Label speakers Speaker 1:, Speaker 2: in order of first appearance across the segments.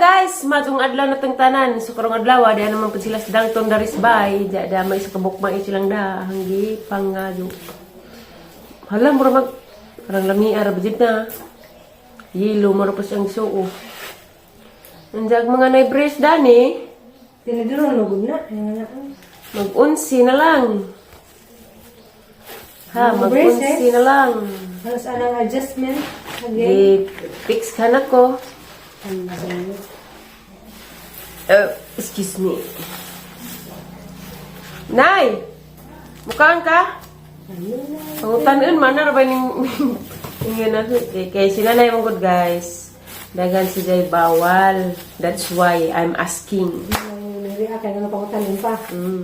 Speaker 1: guys, matong adlaw na tong tanan. So karong adlaw di naman pud sila sa Dalton Daris Bay. Diya da may isa ka bukma silang da hanggi pangado. Hala, mura mag parang lami ra jud na. Yelo mura pa siyang suo. Anjag mga naibres dani,
Speaker 2: Tiniduro no gud na.
Speaker 1: Mag-unsi na lang. Ha,
Speaker 2: Mga
Speaker 1: mag-unsi
Speaker 2: braces.
Speaker 1: na lang.
Speaker 2: Halos anang adjustment again.
Speaker 1: Di fix ka na ko. Excuse me. Nay! Mukhaan ka? Pangutanon man na ba ning ingin na kay kay si nanay mong good guys. Dagan si Jay bawal. That's why I'm asking.
Speaker 2: Nari kay nga pangutanon pa.
Speaker 1: Ah.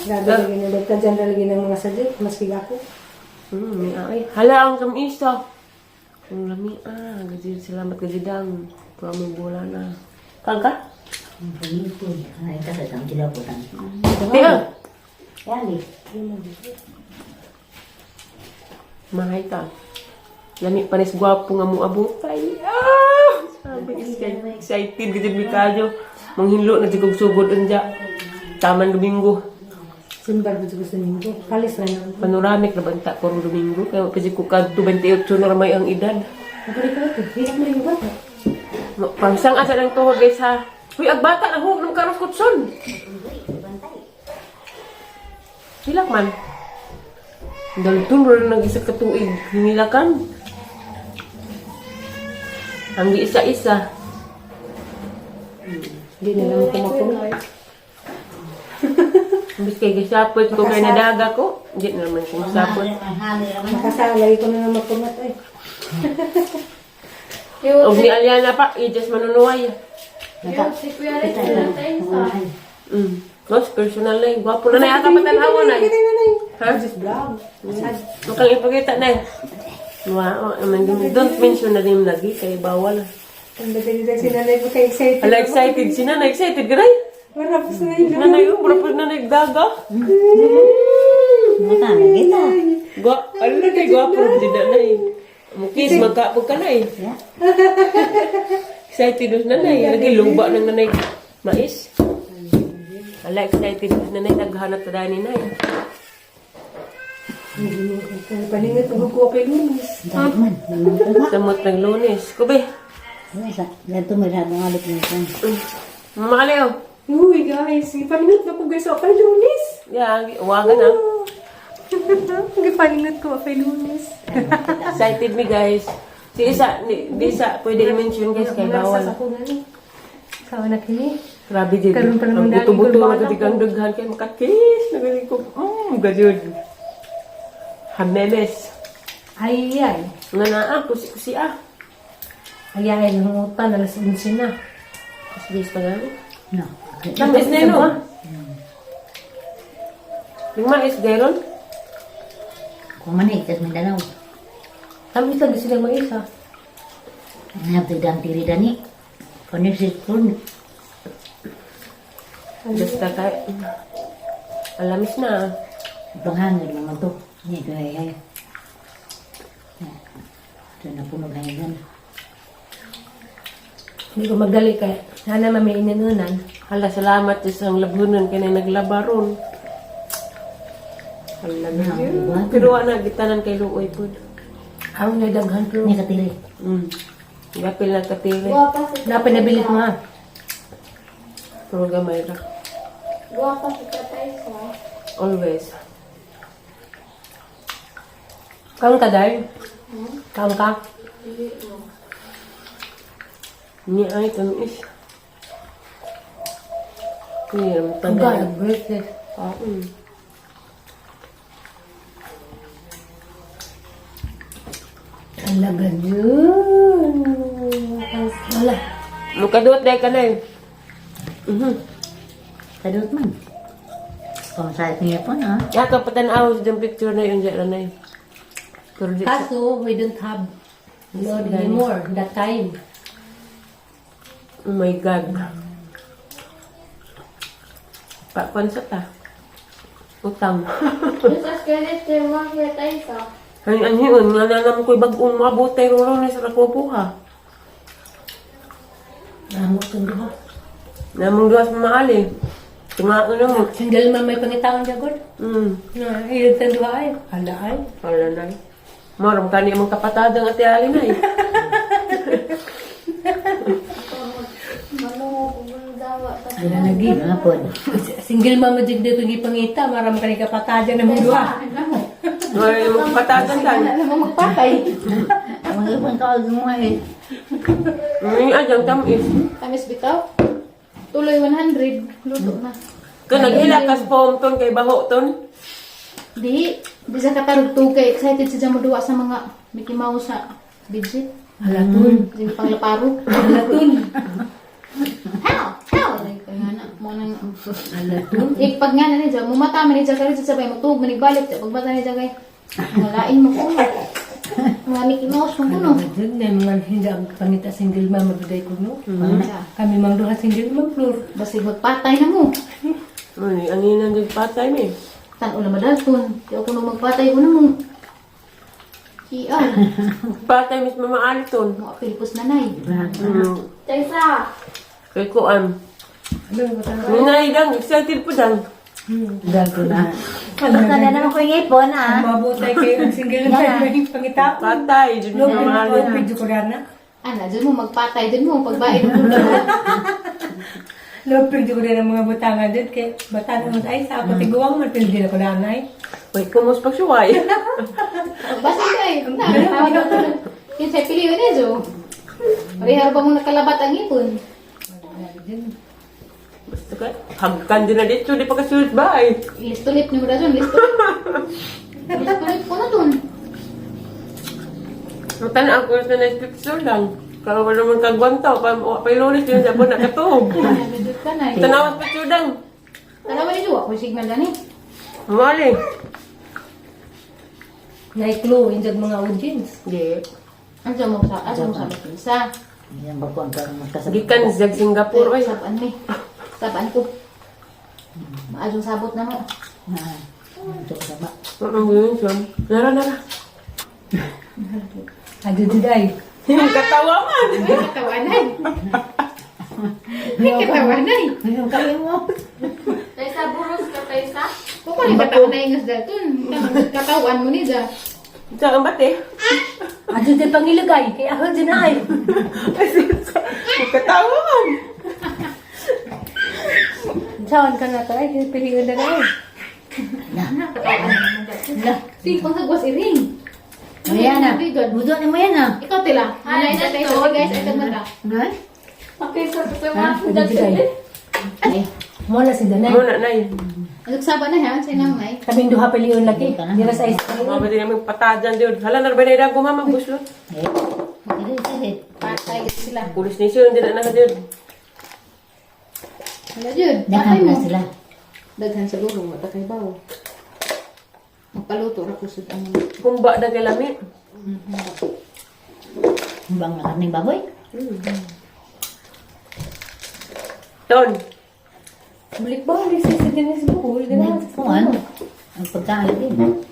Speaker 2: Grabe lagi na ka dyan lagi ng mga sajik maski ako.
Speaker 1: May ay. Hala ang kamisa. Ang lami ah, gajid salamat gajidang. Pura mo bola na. Kang ka?
Speaker 3: Ay, kasi ang kilabutan.
Speaker 1: Tiyo.
Speaker 3: Yali.
Speaker 1: Mahay ka. Lami panis gwapo nga mo abutay. Ah! Sabi excited gajud mi kayo. Manghinlo na jud kog sugod unja. Taman Domingo.
Speaker 2: Simbar gud sa Domingo. Kalis ra na.
Speaker 1: Panoramic na banta ko rong Domingo. Kaya pa ko kadto 28 na ramay ang edad.
Speaker 2: Pabalik ko to. Hirap mo rin ba?
Speaker 1: Pangsang asa ng tuhod guys ha. Uy, agbata na hug ng karos kutson. Hilak man. Dalton ro nang isa ka tuig hinilakan. Ang isa-isa.
Speaker 2: Di na lang kumapunga.
Speaker 1: Imbis kay gisapot ko kay nadaga ko, di na naman kong sapot.
Speaker 2: Makasala lagi ko na lang mapungat eh.
Speaker 1: Og ni Aliana pa, i-just manunuay. Mas personal na yun. Gwapo na na yata patanhawa na. Ha?
Speaker 2: Just vlog.
Speaker 1: Mukhang ipakita na eh. Wow, I mean, don't mention na name lagi, kay bawal.
Speaker 2: Ang dali si nanay ko kay excited.
Speaker 1: Ala, excited si nanay, excited ka rin.
Speaker 2: Wala pa sa nanay.
Speaker 1: Nanay, oh, mura pa nanay daga.
Speaker 3: Mata, kita.
Speaker 1: Gwa, ala kay gwapo rin din nanay. Mukis, magkapog ka na eh. Excited dos nanay. Lagi luba ng nanay. Mais. Ala, excited dos nanay. Naghanap ta dani nay.
Speaker 2: Paningat ko ko kay Lunes.
Speaker 3: Man,
Speaker 1: Samot ng Lunes. Kube.
Speaker 3: Ganito may lahat ng alip nito.
Speaker 1: Makaliw.
Speaker 2: Uy guys, ipaningat na ko guys ako kay Lunes.
Speaker 1: Yeah, uwaga na.
Speaker 2: Gipaningat ko kay Lunes.
Speaker 1: Excited me guys. Si isa, di, di isa, pwede i-mention guys kay bawal.
Speaker 2: Sa ako na ni. Kawa na kini.
Speaker 1: Grabe din.
Speaker 2: Karon pa naman
Speaker 1: Ang
Speaker 2: dali
Speaker 1: buto-buto
Speaker 2: ko
Speaker 1: na gadig ang daghan kay makakis. Nagaling ko, gajud. Hamemes.
Speaker 2: Ay ay.
Speaker 1: Nga na ah, kusi-kusi ah.
Speaker 2: Ay ay, nangungutan, alas 11 na.
Speaker 1: Kasi pa nga.
Speaker 3: No.
Speaker 1: Tamis na yun, ah. Yung mais, gayron?
Speaker 3: Kung manig, tas Mindanao.
Speaker 2: Tamis lagi silang mais ah.
Speaker 3: Ang tidang tiri dani. Koneksi kun.
Speaker 1: Basta kay. Alamis na. Ah.
Speaker 3: Panghangin naman to. Hindi ko ay ay. Ito na puno ganyan.
Speaker 2: Hindi ko magdali kay sana may inanunan.
Speaker 1: Hala, salamat Diyos ang labhunan kay na naglabaron. Hala,
Speaker 3: Na,
Speaker 1: pero wala gitanan kay Luoy pod.
Speaker 2: Ang nadaghan pero
Speaker 3: Hindi katiri.
Speaker 1: Gapil na katili.
Speaker 2: Dapat nabilit mo ha.
Speaker 1: Pero gamay ra.
Speaker 4: Guwapa si Tatay sa.
Speaker 1: Always.
Speaker 2: Kaon ka dahil? Kaon ka?
Speaker 4: Hindi mo.
Speaker 1: Ni ay tamis. Kuya,
Speaker 2: Ang
Speaker 1: tagal.
Speaker 2: bracelet.
Speaker 1: Oo.
Speaker 2: Alaga yun. Wala.
Speaker 1: Mukaduot dahil ka na eh.
Speaker 3: Kadot man. Kung sa niya po na.
Speaker 1: Ya, kapatanaw sa diyang picture na yun dyan na eh. Pero di sa...
Speaker 2: Kaso, we don't have load anymore that time.
Speaker 1: Oh my God. Pakuan sa ta. Utang.
Speaker 4: Just ask Kenneth kay mga Tatay sa.
Speaker 1: Ay, ano yun? Nga na naman ko'y bagong mabutay ro na sa nakukuha.
Speaker 2: Namo itong duha.
Speaker 1: Namong duha sa maali. Tunga ko na mo.
Speaker 2: Single man may pangitaon jagod. Na, ilog tang duha ay. Hala ay.
Speaker 1: Wala na eh. Maram kani among kapatadang ate Ali na eh.
Speaker 4: Manungog kung dawa sa
Speaker 3: Wala lagi mga po.
Speaker 2: Single mama jud dito gipangita, maram kani kapatadya na mong duha.
Speaker 1: Wala namang kapatadan tan.
Speaker 4: Wala namang magpatay.
Speaker 3: Ang ipon ka og mga eh.
Speaker 1: Ay, ajang tamis.
Speaker 4: Tamis bitaw. Tuloy 100. Luto na.
Speaker 1: Kung naghila kas pom ton kay baho ton.
Speaker 4: Di, di sa katarog kay excited si Jamo duwa sa mga Mickey Mouse sa budget.
Speaker 2: Hala tun.
Speaker 4: Di panglaparo.
Speaker 2: Hala tun.
Speaker 4: How? How? Like, nga na, mo nang
Speaker 2: Hala tun.
Speaker 4: Ik pag nga na ni Jamo, mata man ni Jamo karon sa sabay mo tug manigbalik pag mata ni Jamo kay malain mo ko. Mga Mickey Mouse mo kuno.
Speaker 2: Jud na mga hindi ang pangita single mama biday ko no. Kami mang duha single ma'am Flor.
Speaker 4: Basig magpatay na mo.
Speaker 1: Ay, ang inang jud patay mi.
Speaker 4: Tan ula madalton. Di ako nung magpatay ko na mo. Iya.
Speaker 1: Patay mis Mama Ali ton.
Speaker 4: Mo apil pos nanay.
Speaker 1: Kay kuan.
Speaker 2: Ano ba ta?
Speaker 1: Ninay dang excited po dang.
Speaker 3: Gago na. Basta na naman ko yung ipon ah.
Speaker 2: Mabutay kayo ang single mama may pangita.
Speaker 1: Patay jud
Speaker 2: No,
Speaker 1: Mama Ali.
Speaker 2: video ko na.
Speaker 4: Ana, dyan mo magpatay dyan mo pagbain mo na.
Speaker 2: No, video ko na ng mga butangan dyan. Kay bata naman ay sa ako tiguang man pili na ko na ay.
Speaker 1: Wait, kumus pag suway.
Speaker 4: Basta kay. Na, tawag na. Yun sa pili yun eh, Jo. Pareharo pa mong nakalabat ang ipon.
Speaker 1: Basta ka, hagkan din na dito, di pa kasulot ba eh.
Speaker 4: Listulip ni mo na dyan, listulip. Listulip ko na dun.
Speaker 1: Matanaw ko sa next picture lang. Kaya wala naman kagwantaw, pa, pailulis yun sa po nakatuog.
Speaker 4: Nabidot ka na eh.
Speaker 1: Tanawas picture dang.
Speaker 4: Tanawa ni Jo, ako signal na ni.
Speaker 1: Mali.
Speaker 2: Naiklo, injag mga audience.
Speaker 1: Di.
Speaker 4: Andiyan mo sa, asa mo sa isa.
Speaker 3: Yan ba ko ang parang magkasabot.
Speaker 1: Gikan sa Singapore oy.
Speaker 4: Sabaan mi. Sabaan ko. Maadong sabot na mo.
Speaker 3: Ah, ito sa ba.
Speaker 1: Oo, yun siya. Nara, nara.
Speaker 2: Ado jud ay.
Speaker 1: Katawa man.
Speaker 4: Ay, katawanay. Ay, katawanay.
Speaker 3: Yung kain mo.
Speaker 4: Taysa, buros ka, Taysa. Kung ni bata na ingas dalton. Katawan mo ni Ja.
Speaker 1: Sa ang bate.
Speaker 2: Ado jud pangilagay kay ahon jud na ay.
Speaker 1: Katawa man.
Speaker 2: Saan ka na to ay piliun na ay.
Speaker 4: Si, panghagwas iring.
Speaker 3: Ayan na. Budo na mo yan ah.
Speaker 4: Ikaw tila. Ay, sa Taysa. Guys, ay mata.
Speaker 3: Ha?
Speaker 2: Ado jud ay.
Speaker 3: Ay,
Speaker 2: Mo na si Danay.
Speaker 1: Muna nay.
Speaker 4: Nagsaba na ha, sa inang nay.
Speaker 2: Kaming duha piliun lagi. Dira sa isa.
Speaker 1: Mabati namin patajan diyon. Hala nara ba na ko mama buslot.
Speaker 3: eh. Sige, sige.
Speaker 4: Patay sila.
Speaker 1: Pulis nation din na na diyon.
Speaker 4: Wala jud. Patay
Speaker 3: Daghan
Speaker 4: mo.
Speaker 3: na sila.
Speaker 4: Daghan sa lulo, wala kay bawo. Magpaluto ra ko sud ang
Speaker 1: Humba na kay lami.
Speaker 3: Bang na karning baboy.
Speaker 1: Ton.
Speaker 2: Balik ba ulit sa Dennis Buhol?
Speaker 3: Hindi ko ano. Ang pagkain din.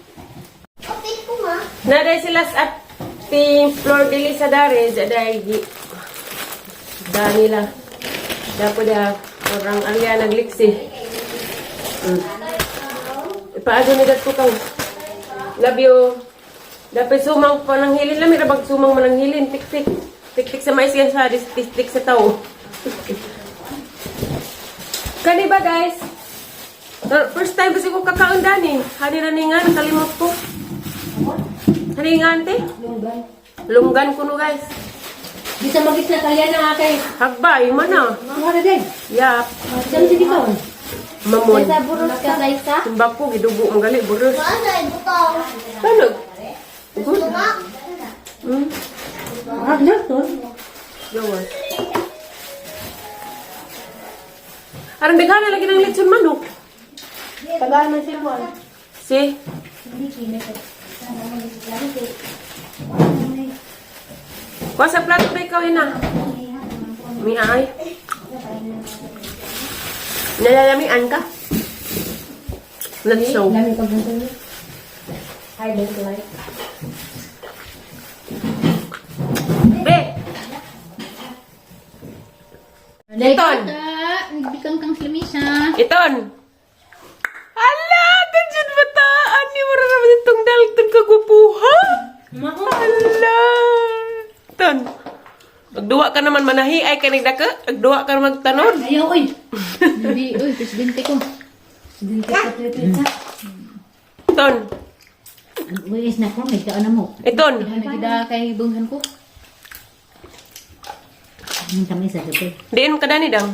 Speaker 1: Naday sila sa team Flor de Lis sa Dares, aday gi Danila. Dapo da orang alya nagliksi. Ipaado ni datko kang Love you. Dapat sumang pananghilin lang, mirabag sumang mananghilin, tik-tik. Tik-tik sa mais yan sa tik-tik sa tao. Kani ba guys? First time kasi ko kakaon dani. Hani raningan, kalimot ko. Haningan te?
Speaker 2: Lunggan.
Speaker 1: Lunggan ko no guys.
Speaker 2: Di sa magitna kaya na kay.
Speaker 1: Hagbay man ah.
Speaker 2: Mga na din.
Speaker 1: Yap.
Speaker 2: Diyan sige ka.
Speaker 1: Mamon.
Speaker 4: buros ka, Taysa.
Speaker 1: Tumbak ko, gidugo ang gali, buros. Ano? Good.
Speaker 2: Ah, to.
Speaker 1: Gawas. Arang daghan na lagi ng lechon manok.
Speaker 2: Tagaan man sila mo.
Speaker 1: Si? Kuha sa plato ba ikaw ina? Mi ay. Nalalamian ka? Let's show.
Speaker 2: Lami ka ba I don't like.
Speaker 1: Be! Iton.
Speaker 4: Nagbikang kang slamisa.
Speaker 1: Iton! Ala! Tansin bataan! Ni mo naman itong Dalton kagupuha! Ala! Ton! Magduwa ka naman manahi ay kanig daka. Magduwa ka naman magtanod.
Speaker 2: Ayaw, oy.
Speaker 4: Hindi, uy, presidente ko.
Speaker 2: Presidente sa Pilipinas.
Speaker 1: Ton!
Speaker 3: Wis na ko, may na mo.
Speaker 1: Iton!
Speaker 4: Nagida kay bunghan ko.
Speaker 3: Ang kami sa gabi.
Speaker 1: Diin mo kadani dang.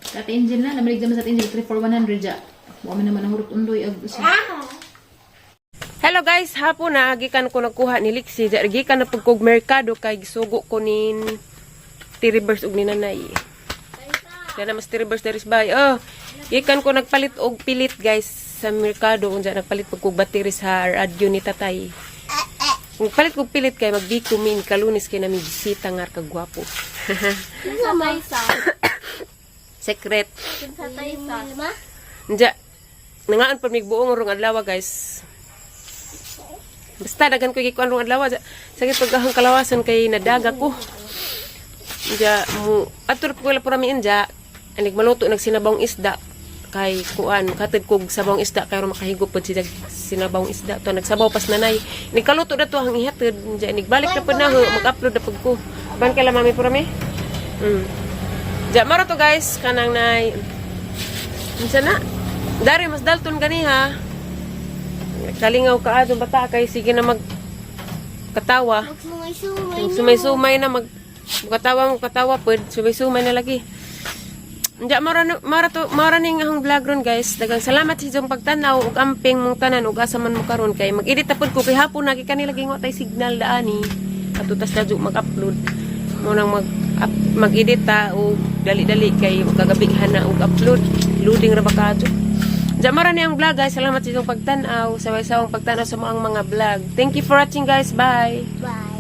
Speaker 4: Sa ate Angel na, namalig naman sa ate Angel, 3 for 100 ja. Buka man naman ang hurot undoy. Ag, isa.
Speaker 1: Hello guys, hapon na gikan ko nagkuha ni Lixie. Gikan na pud kog merkado kay gisugo ko nin Tiribers og ni nanay. Dana mas Tiribers daris bay. Oh, gikan ko nagpalit og pilit guys sa merkado unsa nagpalit pud kog battery sa radyo ni tatay. Kung palit kog pilit kay magbiko min kalunes kay nami bisita nga kagwapo. Secret. Nja, nangaan pa mig buong rong adlaw guys. Basta daghan ko gikuan rong adlaw. Sakit pagahang kalawasan kay nadaga ko. Nja, mo atur ko la purami nja. Anig maluto nagsinabawng isda kay kuan katid kog sabawng isda kay aron makahigop pud sila sinabawng isda to nagsabaw pas nanay nagkaluto na to ang ihatid nja nigbalik na pud na ho, mag-upload na pud ko ban kay la mami purami. Ja maro to guys kanang nay. Unsa na? Dari mas dalton gani ha. Kalingaw ka adto bata kay sige na mag katawa. Sumay-sumay na mag katawa mo katawa pud sumay-sumay na lagi. Unja mara mara to mara ning ahong vlog ron guys. Daghang salamat sa inyong pagtan-aw ug amping mong tanan ug asa man mo karon kay mag-edit na pud ko kay hapon na kani lagi wa tay signal daani. Ato tas dadyo mag-upload. Mo nang mag-edit ta og dali-dali kay kagabihan na og upload. Loading ra ba kaadto? Diyan mara ni ang vlog guys. Salamat sa inyong pagtan-aw. Saway-sawang pagtan-aw sa mga vlog. Thank you for watching guys. Bye.
Speaker 5: Bye.